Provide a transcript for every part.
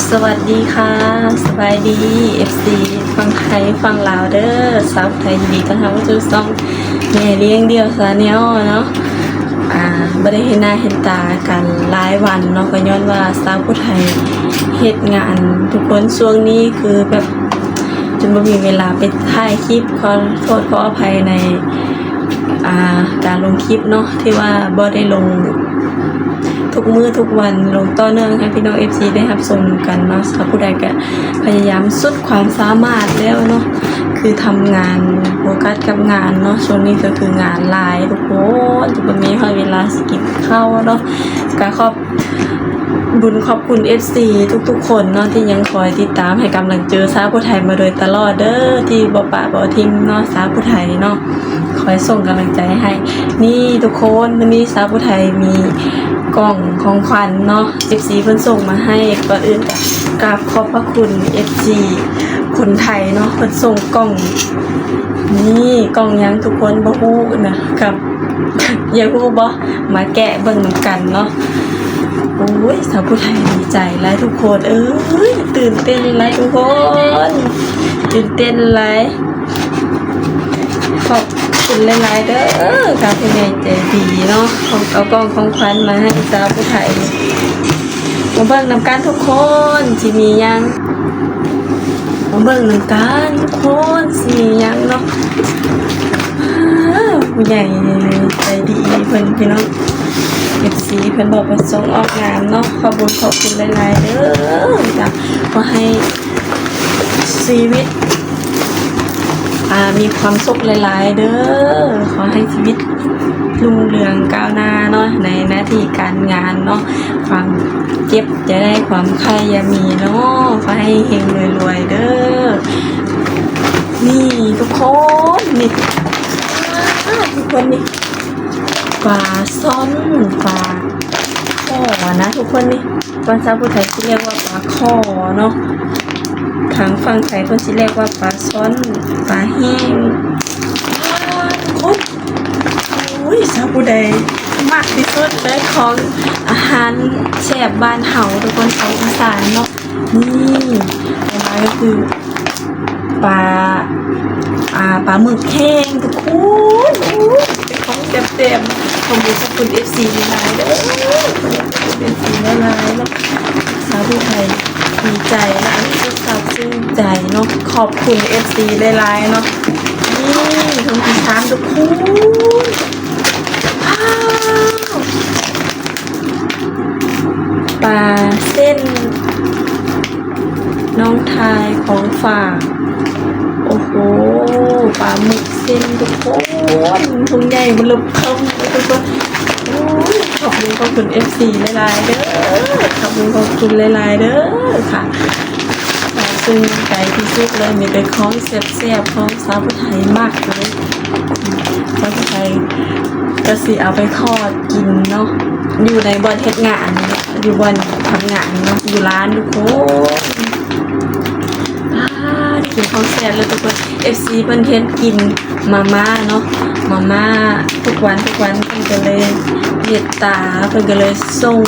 ສະຫວັດດີຄ່ະ ສະບາຍດີ ເອັຟຊີ ຝັ່ງໄທຝັ່ງລາວເດີ. ສາວຜູ້ໄທຍິນດີຕ້ອນຮັບເຂົ້າສູ່ຊ່ອງແມ່ລ້ຽງດ່ຽວ Channel ເນາະ. ອ່າ ບໍ່ໄດ້ເຫັນໜ້າເຫັນຕາກັນຫຼາຍວັນເນາະ ກໍຍ້ອນວ່າສາວຜູ້ໄທເຮັດງານ ທຸກຄົນ. ຊ່ວງນີ້ຄືແບບຈົນບໍ່ມີເວລາໄປຖ່າຍຄລິບ ຂໍໂທດຂໍອະໄພໃນ ອ່າ ການລົງຄລິບເນາະ ທີ່ວ່າບໍ່ໄດ້ລົງ ທຸກມື້ທຸກວັນ ລົງຕໍ່ເນື່ອງໃຫ້ພີ່ນ້ອງເອັຟຊີໄດ້ຮັບຊົມນຳກັນເນາະ. ສາວຜູ້ໄທກໍພະຍາຍາມສຸດຄວາມສາມາດແລ້ວເນາະ ຄືທຳງານ ໂຟກັສກັບງານເນາະ. ຊ່ວງນີ້ກໍຄືງານຫຼາຍທຸກຄົນ ຈະບໍ່ມີຮອດເວລາຊິກິນເຂົ້າເນາະ. ກໍຂອບ ບຸນຂອບຄຸນເອັຟຊີທຸກໆຄົນເນາະ ທີ່ຍັງຄອຍຕິດຕາມໃຫ້ກຳລັງໃຈສາວຜູ້ໄທມາໂດຍຕະຫຼອດເດີ ທີ່ບໍ່ປະບໍ່ຖິ້ມເນາະ ສາວຜູ້ໄທເນາະ ຄອຍສົ່ງກຳລັງໃຈໃຫ້. ນີ້ທຸກຄົນ ມື້ນີ້ສາວຜູ້ໄທມີກ່ອງຂອງຂວັນເນາະ ເອັຟຊີເພິ່ນສົ່ງມາໃຫ້. ກ່ອນອື່ນກໍກາບຂອບພະຄຸນເອັຟຊີຄົນໄທເນາະ ເພິ່ນສົ່ງກ່ອງ. ນີ້ກ່ອງຫຍັງທຸກຄົນບໍ່ຮູ້ນະ ກັບ ຢາກຮູ້ບໍ່? ມາແກະເບິ່ງນຳກັນເນາະ. ໂອ້ຍ ສາວຜູ້ໄທດີໃຈຫຼາຍທຸກຄົນເອີຍ ຕື່ນເຕັ້ນຫຼາຍທຸກຄົນ ຕື່ນເຕັ້ນຫຼາຍ. ຂອບຄຸນຫຼາຍໆເດີ ກັບຜູ້ໃຫຍ່ໃຈດີເນາະ ຂອງ ເອົາກ່ອງຂອງຂວັນມາໃຫ້ສາວຜູ້ໄທ. ມາເບິ່ງນຳກັນທຸກຄົນ ຊິມີຫຍັງ ມາເບິ່ງນຳກັນທຸກຄົນ ຊິມີຫຍັງເນາະ. ອ້າວ ຜູ້ໃຫຍ່ໃຈດີເພິ່ນ ພີ່ນ້ອງ ເອັຟຊີ ເພິ່ນບອກວ່າສົ່ງອອກງານເນາະ. ຂອບບຸນຂອບຄຸນຫຼາຍໆເດີ ຈະຂໍໃຫ້ຊີວິດ ອ່າ ມີຄວາມສຸກຫຼາຍໆເດີ ຂໍໃຫ້ຊີວິດ ລຸ່ງເຮືອງກ້າວໜ້າເນາະ ໃນໜ້າທີ່ການງານເນາະ. ຄວາມເຈັບຢ່າໄດ້ ຄວາມໄຂ້ຢ່າມີເນາະ ຂໍໃຫ້ເຮັງໆລວຍໆເດີ. ນີ້ທຸກຄົນ ນີ້ ທຸກຄົນ ນີ້ປາຊ່ອນ ປາຄໍ່ນະທຸກຄົນ. ນີ້ ພາສາຜູ້ໄທຊິຮຽກວ່າປາຄໍ່ເນາະ ທາງຝັ່ງໄທເພິ່ນຊິຮຽກວ່າປາຊ່ອນ ປາແຫ້ງ. ອ້າ ທຸກຄົນ ໂອ້ຍ ສາວຜູ້ໃດມັກທີ່ສຸດເລີຍ ຂອງອາຫານແຊບບ້ານເຮົາທຸກຄົນ ຂອງອີສານເນາະ. ນີ້ ຕໍ່ມາກໍຄື ປາ ອ່າ ປາໝຶກແຫ້ງທຸກຄົນ. ໂອ້ຍ ເປັນຂອງແຊບໆ ຂອບຄຸນຂອບຄຸນເອັຟຊີຫຼາຍໆເດີ ຂອບຄຸນເອັຟຊີຫຼາຍໆເນາະ. ສາວຜູ້ໄທດີໃຈ ແລະ ຮູ້ສຶກຊາບຊຶ້ງໃຈເນາະ ຂອບຄຸນເອັຟຊີຫຼາຍໆເນາະ. ນີ້ ຄົນທີ່ສາມທຸກຄົນ ວ້າວ ປາເສັ້ນ ນ້ອງທາຍຂອງຝາກ. ໂອ້ໂຫ ປາໝຶກເສັ້ນທຸກຄົນ ທຸງໃຫຍ່ເບິ່ມເທີມເລີຍທຸກຄົນ. ໂອ້ຍ ຂອບຄຸນຂອບຄຸນເອັຟຊີຫຼາຍໆເດີ ຂອບຄຸນຂອບຄຸນຫຼາຍໆເດີຄ່ະ. ຊາບຊຶ້ງໃຈທີ່ສຸດເລີຍ ມີແຕ່ຂອງແຊບໆ ຂອງສາວຜູ້ໄທມັກເລີຍ. ສາວຜູ້ໄທກໍຊິເອົາໄປທອດກິນເນາະ ຢູ່ໃນບ່ອນເຮັດງານ ຢູ່ບ່ອນທຳງານເນາະ ຢູ່ຮ້ານທຸກຄົນ. ອ້າ ໄດ້ກິນຂອງແຊບແລ້ວທຸກຄົນ. ເອັຟຊີເພິ່ນເຮັດກິນມາມ່າເນາະ ມາມ່າທຸກວັນທຸກວັນ ເພິ່ນກໍເລີຍເມດຕາ ເພິ່ນກໍເລີຍສົ່ງ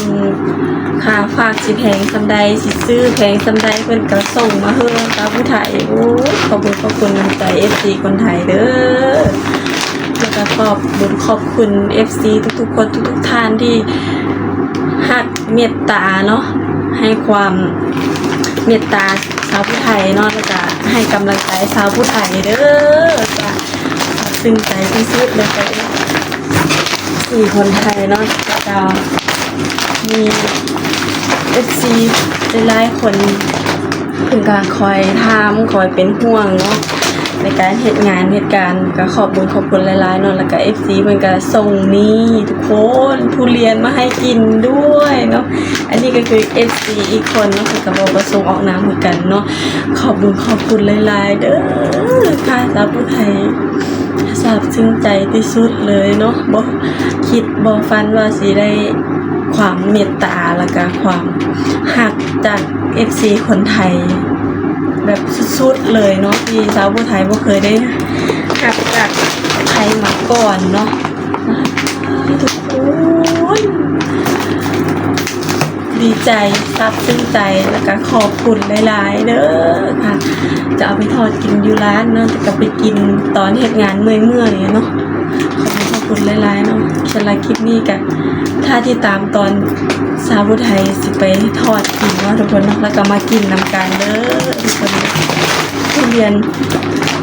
ຄ່າຝາກຊິແພງສ່ຳໃດ ຊິຊື້ແພງສ່ຳໃດ ເພິ່ນກໍສົ່ງມາເຮີສາວຜູ້ໄທ. ໂອ້ຍ ຂອບຄຸນຂອບຄຸນນ້ຳໃຈເອັຟຊີຄົນໄທເດີ ແລ້ວກໍຂອບບຸນຂອບຄຸນເອັຟຊີທຸກໆຄົນ ທຸກໆທ່ານທີ່ຮັກ ເມດຕາເນາະ ໃຫ້ຄວາມເມດຕາສາວຜູ້ໄທເນາະ ແລ້ວກະໃຫ້ກຳລັງໃຈສາວຜູ້ໄທເດີ. ກະຊາບຊຶ້ງໃຈທີ່ສຸດເລີຍ ເອັຟຊີຄົນໄທເນາະ ແລ້ວກະມີເອັຟຊີຫຼາຍໆຄົນ ເພິ່ນກະຄອຍຖາມ ຄອຍເປັນຫ່ວງເນາະ ໃນການເຮັດງານເຮັດການ ກະຂອບບຸນຂອບຄຸນຫຼາຍໆເນາະ. ແລ້ວກະເອັຟຊີເພິ່ນກະສົ່ງນີ້ທຸກຄົນ ທຸລຽນມາໃຫ້ກິນດ້ວຍເນາະ. ອັນນີ້ກໍຄືເອັຟຊີອີກຄົນເນາະ ເພິ່ນກໍບໍ່ປະສົງອອກນາມຄືກັນເນາະ. ຂອບບຸນຂອບຄຸນຫຼາຍໆເດີ ຂ້າສາວຜູ້ໄທ ຊາບຊຶ້ງໃຈທີ່ສຸດເລີຍເນາະ. ບໍ່ຄິດບໍ່ຝັນວ່າຊິໄດ້ຄວາມເມດຕາ ແລ້ວກະຄວາມຮັກຈາກເອັຟຊີຄົນໄທ ແບບສຸດໆເລີຍເນາະ ທີ່ສາວຜູ້ໄທບໍ່ເຄີຍໄດ້ຮັບຈາກໃຜມາກ່ອນເນາະ ທຸກຄົນ. ດີໃຈ ຊາບຊຶ້ງໃຈ ແລ້ວກະຂອບຄຸນຫຼາຍໆເດີ ກະຈະເອົາໄປທອດກິນຢູ່ຮ້ານເນາະ ແຕ່ກະໄປກິນຕອນເຮັດງານເມື່ອຍໆເນາະ. ຂອບຄຸນຫຼາຍໆເນາະ. ສຳລັບຄລິບນີ້ກະຖ້າຕິດຕາມຕອນສາວຜູ້ໄທຊິໄປທອດກິນເນາະທຸກຄົນເນາະ ແລ້ວກະມາກິນນຳກັນເດີທຸກຄົນ. ທຸລຽນ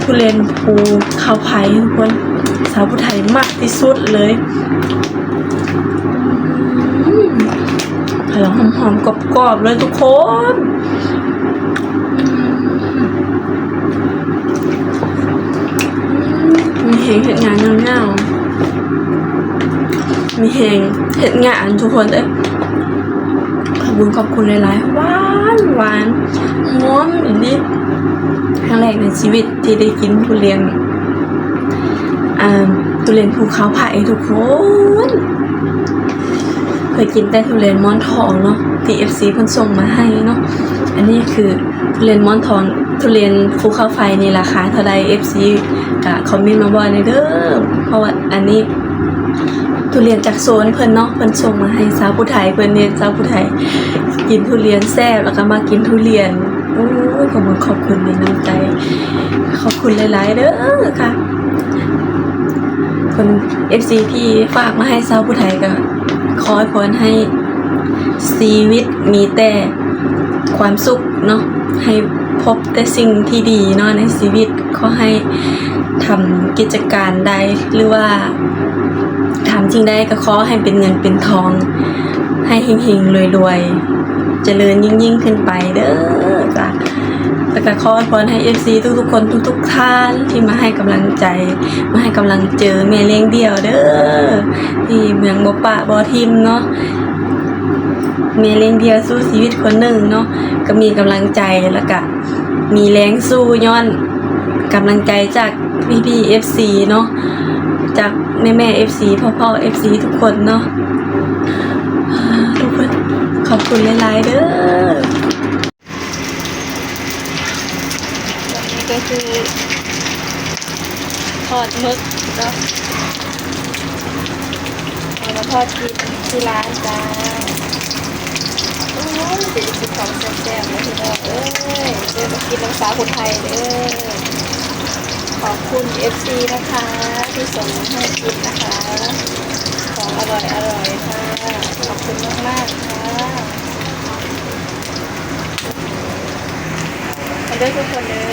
ທຸລຽນພູເຂົາໄຟທຸກຄົນ ສາວຜູ້ໄທມັກທີ່ສຸດເລີຍ. ອືມ ກຳລັງຫອມໆ ກອບໆເລີຍທຸກຄົນ. ອືມ ມີແຮງເຮັດງານຍາວໆ ມີແຮງເຮັດງານທຸກຄົນເອີຍ. ຂອບຄຸນ ຂອບຄຸນຫຼາຍໆ ຫວານໆ ຫອມອີ່ຫຼີ. ຄັ້ງແລກໃນຊີວິດທີ່ໄດ້ກິນທຸລຽນ ອ່າ ທຸລຽນພູເຂົາໄຟທຸກຄົນ. ເຄີຍກິນແຕ່ທຸລຽນໝອນທອງເນາະ ທີ່ເອັຟຊີເພິ່ນສົ່ງມາໃຫ້ເນາະ. ອັນນີ້ຄືທຸລຽນໝອນທອງ ທຸລຽນພູເຂົາໄຟນີ້ລາຄາເທົ່າໃດ ເອັຟຊີກະຄອມເມັນມາບອກແດ່ເດີ ເພາະວ່າອັນນີ້ ທຸລຽນຈາກສວນເພິ່ນເນາະ ເພິ່ນສົ່ງມາໃຫ້ສາວຜູ້ໄທ ເພິ່ນເຫັນສາວຜູ້ໄທກິນທຸລຽນແຊບ ແລ້ວກະມາກິນທຸລຽນ. ໂອ້ຍ ຂອບຄຸນ ຂອບຄຸນໃນນ້ຳໃຈ ຂອບຄຸນຫຼາຍໆເດີກະ ຄົນ ເອັຟຊີ ທີ່ຝາກມາໃຫ້ສາວຜູ້ໄທ ກະຂໍອວຍພອນໃຫ້ຊີວິດມີແຕ່ຄວາມສຸກເນາະ ໃຫ້ພົບແຕ່ສິ່ງທີ່ດີເນາະໃນຊີວິດ. ຂໍໃຫ້ທຳກິດຈະການໃດ ຫຼືວ່າທຳສິ່ງໃດກະຂໍໃຫ້ເປັນເງິນເປັນທອງ ໃຫ້ເຮັງໆລວຍໆ ຈະເລີນຍິ່ງໆຂຶ້ນໄປເດີກະ ແລ້ວກະຂໍອວຍພອນໃຫ້ເອັຟຊີທຸກໆຄົນ ທຸກໆທ່ານທີ່ມາໃຫ້ກຳລັງໃຈ ມາໃຫ້ກຳລັງເຈີແມ່ລ້ຽງດ່ຽວເດີ ທີ່ຍັງບໍ່ປະບໍ່ຖິ້ມເນາະ. ແມ່ລ້ຽງດ່ຽວສູ້ຊີວິດຄົນໜຶ່ງເນາະ ກະມີກຳລັງໃຈ ແລ້ວກະ ມີແຮງສູ້ຍ້ອນກຳລັງໃຈຈາກພີ່ໆ ເອັຟຊີ ເນາະ ຈາກແມ່ໆ ເອັຟຊີ ພໍ່ໆ ເອັຟຊີ ທຸກຄົນເນາະ ທຸກຄົນ ຂອບຄຸນຫຼາຍໆເດີ. ອັນນີ້ກະຄືທອດໝຶກເນາະ. ເອົາມາທອດກິນທີ່ຮ້ານຈ້າ. ໂອ້ຍ ເປັນກິນຂອງແຊບໆເລີຍພີ່ນ້ອງເອີຍ ເດີມາກິນນຳສາວຜູ້ໄທເດີ. ຂອບຄຸນເອັຟຊີນະຄະ ທີ່ສົ່ງໃຫ້ກິນນະຄະ ຂອງອະລ່ອຍໆ ຄ່ະ ຂອບຄຸນມາກໆ ຄ່ະ ມາເດີທຸກຄົນເດີ.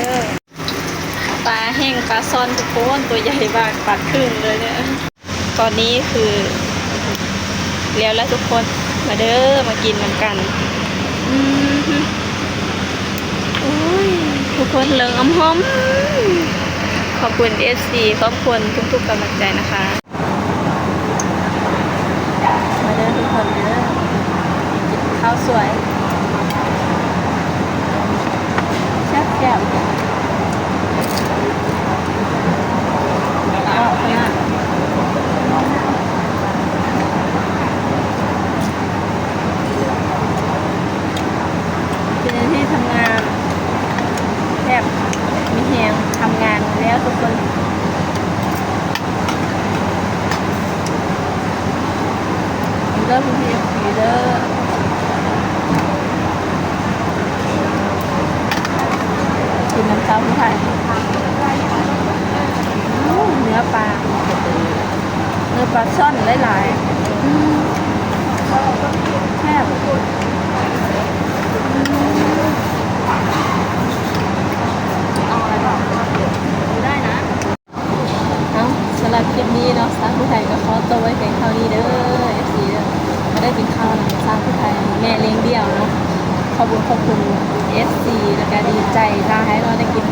ປາແຫ້ງ ປາຊ່ອນທຸກຄົນ ຕົວໃຫຍ່ບາກປັດຄຶ່ງເລີຍເນຍ. ຕອນນີ້ຄືແລ້ວລະທຸກຄົນ ມາເດີ ມາກິນນຳກັນ. ອືມ ໂອ້ຍ ທຸກຄົນເລິງອຳຫອມ. ຂອບຄຸນເອັຟຊີ ຂອບຄຸນທຸກໆກຳລັງໃຈນະຄະ. ມາເດີທຸກຄົນເດີ ກິນເຂົ້າສວຍ ແຊບໆ ກອບຂະໜາດ. ເປັນທີ່ທຳງານແບບມີແຮງທຳງານແລ້ວທຸກຄົນ. ເດີພີ່ໆ ເອັຟຊີ ເດີ ກິນນຳຊາວຜູ້ໄທ. ໂອ້ ເນື້ອປາ ເນື້ອປາຊ່ອນຫຼາຍໆ ອືມ ແຊບ. ເອົາ ສຳລັບຄລິບນີ້ເນາະ ສາວຜູ້ໄທກະຂໍຕົວໄວ້ພຽງເທົ່ານີ້ເດີ ເອັຟຊີ ເດີ ມາເດີກິນເຂົ້ານຳສາວຜູ້ໄທແມ່ລ້ຽງດ່ຽວເນາະ. ຂອບບຸນຂອບຄຸນເອັຟຊີ ແລ້ວກະດີໃຈຫຼາຍເນາະ ໄດ້ກິນ